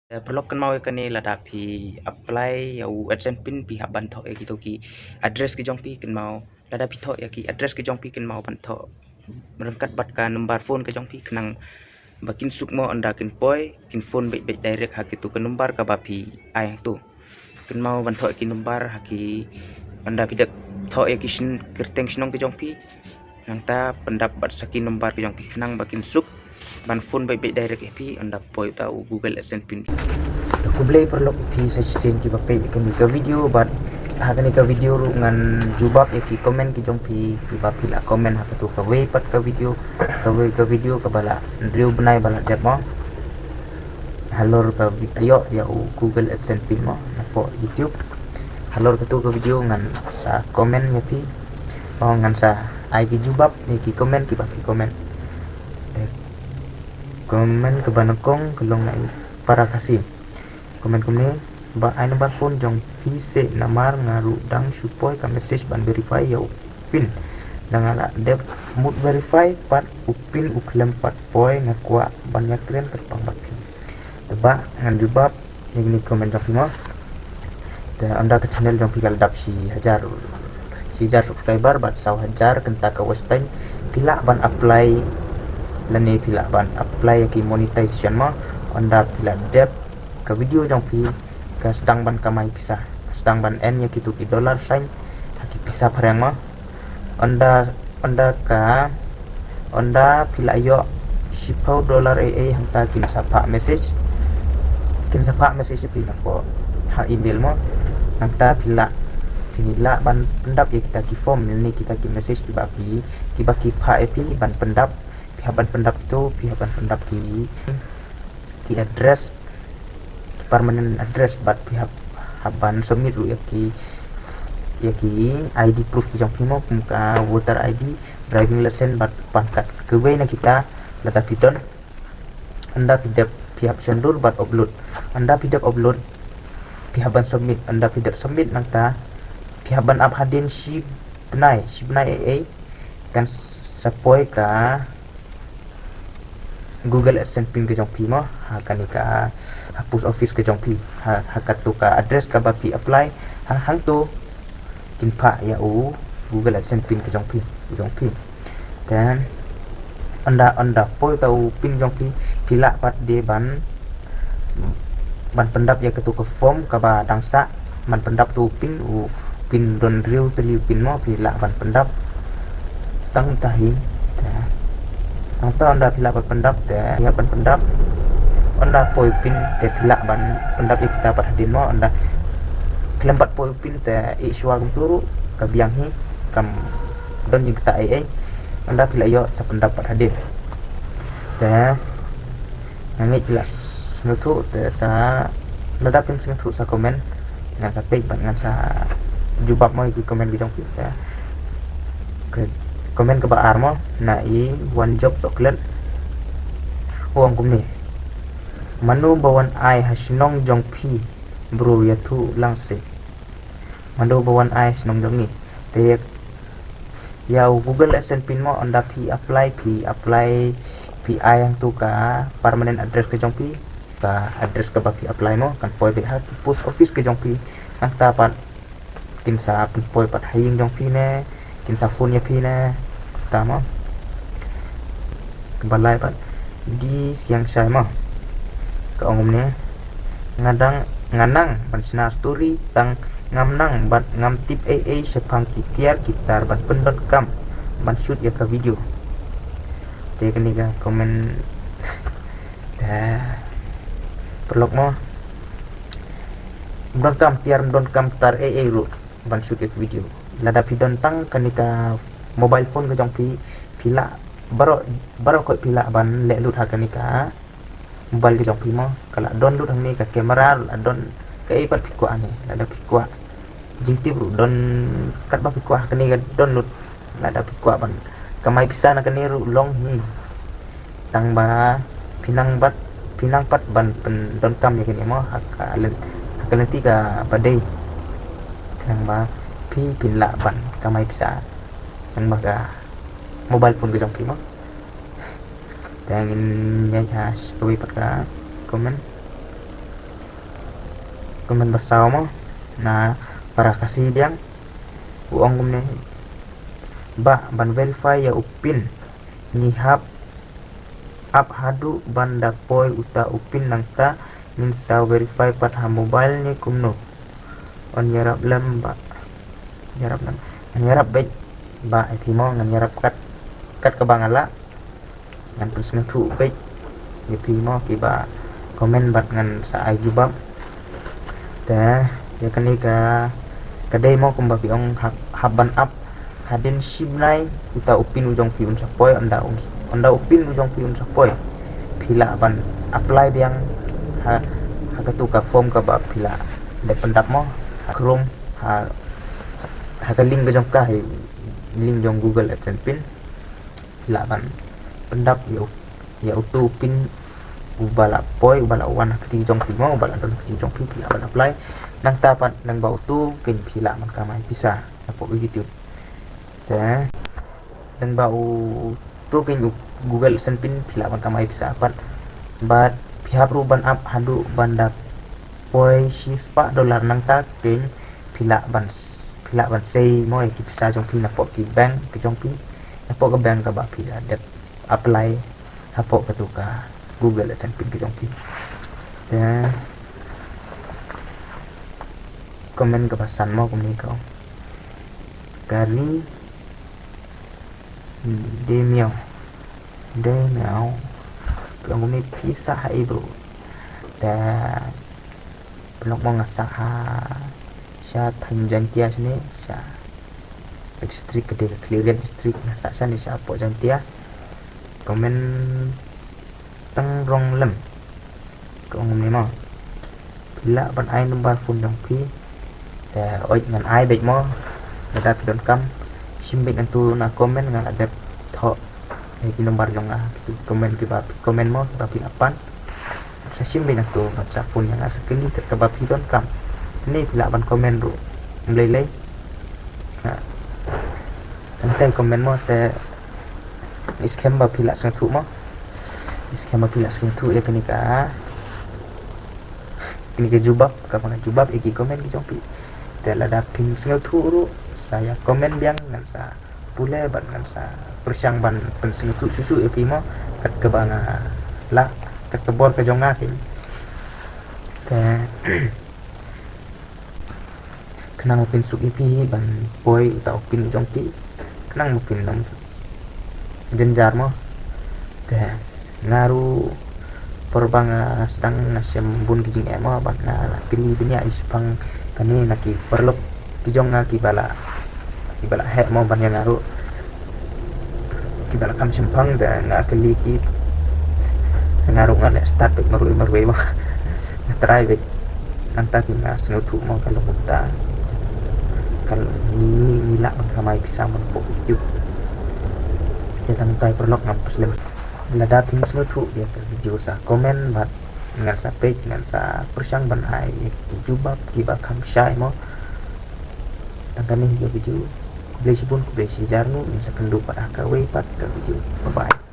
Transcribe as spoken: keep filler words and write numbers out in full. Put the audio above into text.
Paralok, kynmaw ïa kane, lada phi apply ïa u AdSense pin, phi hap ban thoh ïa kito ki address ki jong phi, kynmaw lada phi thoh ïa ki address ki jong phi, kynmaw ban thoh ryngkat bad ka number phone ka jong phi, khnang ba kin suk mo, ynda kin poi, kin phone beit beit direct ha kito ka number kaba phi ai hangto. Kynmaw ban thoh ïa ki number ha ki, ynda phi dep thoh ïa ki syn-, kyrteng shnong ki jong phi, nangta pyndap bad sa ki number ki jong phi, khnang ba kin suk ban phone beit beit direct ïa phi ynda poi uta u Google AdSense pin. Khublei paralok ïa phi sa shisien kiba peit ïa kane ka video, bad ha kane ka video ruh ngan jubab ïa ki comment ki jong phi kiba phi la comment ha kato kawei pat ka video, kawei ka video kaba la hynriew bnai ba la dep mo, halor ka vi-, ïoh ïa u Google AdSense pin mo napoh YouTube. Halor kato ka video ngan sa comment ïa phi, o, ngan sa ai ki jubab ïa ki comment kiba phi comment. Te comment kaba nyngkong ka long na i para Khasi. Comment kumne: Bah, ai number phone jong phi seh, namar nga ruh dang shu poi ka message ban verify ïa u pin. Dang nga la dep mut verify pat u pin u khlem pat poi, nga kwah ban ïakren kyrpang bad phi. Te bah, ngan jubab ïa kine comment jong phi mo. Te ynda ka channel jong phi ka la dap shi hajar, shi hajar subscriber bad saw hajar kynta ka watch time, phi lah ban apply lane phi lah ban apply ïa ki monetization mo. Ynda phi la dep ka video jong phi ka sdang ban kamai pisa, ka sdang ban earn ïa kito ki dollar sign ha ki pisa phareng mo. Ynda, ynda ka, ynda phi la ïoh shiphew dollar ei ei, hangta kin sa phah message, kin sa phah message ïa phi napoh ha email mo. Nangta phi lah, phi lah ban pyndap ïa kita ki form ne kita ki message kiba phi, kiba ki phah ïa phi ban pyndap. Phi hap ban pyndap kito, phi hap ban pyndap ki, ki address, ki permanent address, bad phi hap, hap ban submit ruh ïa ki, ïa ki I D proof ki jong phi mo, kum ka voter I D, driving license bad PAN card. Kawei na kita lada phi don. Ynda phi dep, phi hap shon dur bad upload. Ynda phi dep upload, phi hap ban submit. Ynda phi dep submit, nangta phi hap ban ap hadien shi bnai, shi bnai ei ei, kan sa poi ka Google AdSense pin ka jong phi mo ha kane ka, ha post office ka jong phi, ha, ha kato ka address kaba phi apply, ha, hangto kin phah ïa u Google AdSense pin ka jong phi, ka jong phi. Then ynda, ynda poi uta u pin jong phi, phi lah pat de ban, ban pyndap ïa kato ka form kaba dang sah, ban pyndap uto u pin, u pin don hynriew tylli u pin mo, phi lah ban pyndap. Tang uta hi, te, tang uta ynda phi lah ban pyndap, te phi hap ban pyndap. Ynda poi u pin te phi lah ban pyndap ïa kita pat hadien mo, ynda khlem pat poi u pin te ïeh shuwa kumtu ruh ka biang hi, kam don jingktah ei ei. Ynda phi lah ïoh sa pyndap pat hadien. Te nga ngeit phi la sngewthuh, te sa, lada phim sngewthuh sa comment, ngan sa peit bad ngan sa jubab mo ïa ki comment ki jong phi. Te ka comment kaba ar mo, na i One Job Chocolate, u ong kumne: Mano ba wan ai ha shnong jong phi bro, ïathuh lang seh. Mano ba wan ai ha shnong jong ngi. Te ïa u Google AdSense pin mo, ynda phi apply, phi apply, phi ai hangto ka permanent address ka jong phi, ka address kaba phi apply mo, kan poi beit ha ki post office ka jong phi. Nangta pat kin sa pynpoi pat ha ïing jong phi ne, kin sa phone ïa phi ne, ta mo. Kaba lai pat, Di Siang Shai mo, ka ong kumne: Nga dang, nga nang ban shna story, tang ngam nang bad ngam tip ei ei shaphang ki tiar ki tar ban pyndonkam ban shoot ïa ka video. Te kane ka comment, te paralok mo, ym donkam tiar, ym donkam tar ei ei ruh ban shoot ïa ka video. Lada phi don tang kane ka mobile phone ka jong phi, phi lah baroh, baroh khoit phi lah ban leh lut ha kane ka mobile ka jong phi mo. Ka lah don lut hangne ka camera, lah don kaei pat phi kwah hangne, lada phi kwah. Jingtip ruh don, katba phi kwah ha kane ka don lut. Lada phi kwah ban kamai pisa na kane ruh long hi. Tang ba phi nang pat, phi nang pat ban pyndonkam ïa kane mo, ha ka lyn-, ha ka lynti kaba dei. Tang ba phi, phin lah ban kamai pisa tang ba ka mobile phone ka jong phi mo. Te ngin ïa, ïa kawei pat ka comment. Comment ba saw mo, na para Khasi biang. U ong kumne, ba ban verify ïa u pin ngi hap ap haduh ban da poi uta u pin, nangta ngin sa verify pat ha mobile ne kumno. Yn ïarap lem ba. Ïarap lem. Ngan ïarap beit ba ïa phi mo, ngan ïarap kat, kat kaba nga lah. Ngan pynsngewthuh beit ïa phi mo kiba comment bad ngan sa ai jubab. Te ïa kane ka, ka dei mo kumba phi ong hap, hap ban ap hadien shi bnai uta u pin u jong phi un sa poi, ynda un, ynda u pin u jong phi un sa poi, phi lah ban apply biang ha, ha katu ka form kaba phi lah dep pyndap mo ha Chrome, ha, ha ka link ka jong ka, ha link jong Google AdSense pin. Phi lah ban pyndap ïa u, ïa utu u pin uba la poi, uba la wan ha kti jong phi mo, uba la don ha kti jong phi, phi lah ban apply. Nangta pat lyngba utu keiñ phi lah ban kamai pisa napoh YouTube. Te lyngba utu keiñ u Google AdSense pin phi lah ban kamai pisa pat. Bad phi hap ruh ban ap haduh ban da poi shispah dollar, nangta keiñ phi lah ban, phi lah ban sei mo ïa ki pisa jong phi napoh ki bank ka jong phi, napoh ka bank kaba phi la dep apply hapoh katu ka Google AdSense pin ka jong phi. Te comment kaba san mo kumne ka ong. Ka ri Dei miaw. Dei miaw. Phi ong kumne phi sah ha i bro. Te pynlong mo nga sah ha sha thaiñ Jaintia shane, sha district ka dei ka Khliehriat district, nga sah shane sha poh Jaintia. Comment tang rong lem. Ka ong kumne mo. Phi lah ban ai number phone jong phi. Te oi ngan ai beit mo. Lada phi donkam, shim beit nangtu na comment, nga la dep thoh ïa ki number jong nga, ki comment kiba phi comment mo, kiba phi la pan. Sa shim beit nangtu ban sa phone ïa nga, sa kylli kat kaba phi donkam. Ne phi lah ban comment ruh. Ym lei lei. Ha. Tang tai comment mo te. Ngi skhem ba phi lah sngewthuh mo. Ngi skhem ba phi lah sngewthuh ïa kane ka, kane ka jubab, kaba nga jubab ïa ki comment ki jong phi. Te lada phim sngewthuh ruh sa ïa comment biang, ngan sa pule bad ngan sa pyrshang ban pynsngewthuh shuh shuh ïa phi mo, kat kaba nga lah, kat ka bor ka jong nga keiñ. Te khnang ba pynsuk ïa phi hi ban poi uta u pin u jong phi, khnang ba phin ym jynjar mo. Te nga ruh por ba nga sdang nga shem bun ki jingeh mo, bad nga la kylli bniah ïa shipang kane na ki paralok ki jong nga kiba la, kiba la heh mo ban ïa nga ruh, kiba la kham shemphang, te nga kylli ki. Nga ruh nga leh start beit marwei marwei mo. Nga try beit. Nangta te nga sngewthuh mo ka long kumta. Ka long ngi, ngi, ngi lah ban kamai pisa man poh YouTube. Te tang tai paralok ngam pyrshang. Lada phim sngewthuh ïa ka video sa comment bad ngan sa peit, ngan sa pyrshang ban ai ïa ki jubab kiba kham shai mo. Tang kane hi ka video. Khublei shibun, khublei shihajar nguh, ngin sa kynduh pat ha kawei pat ka video. Bye bye.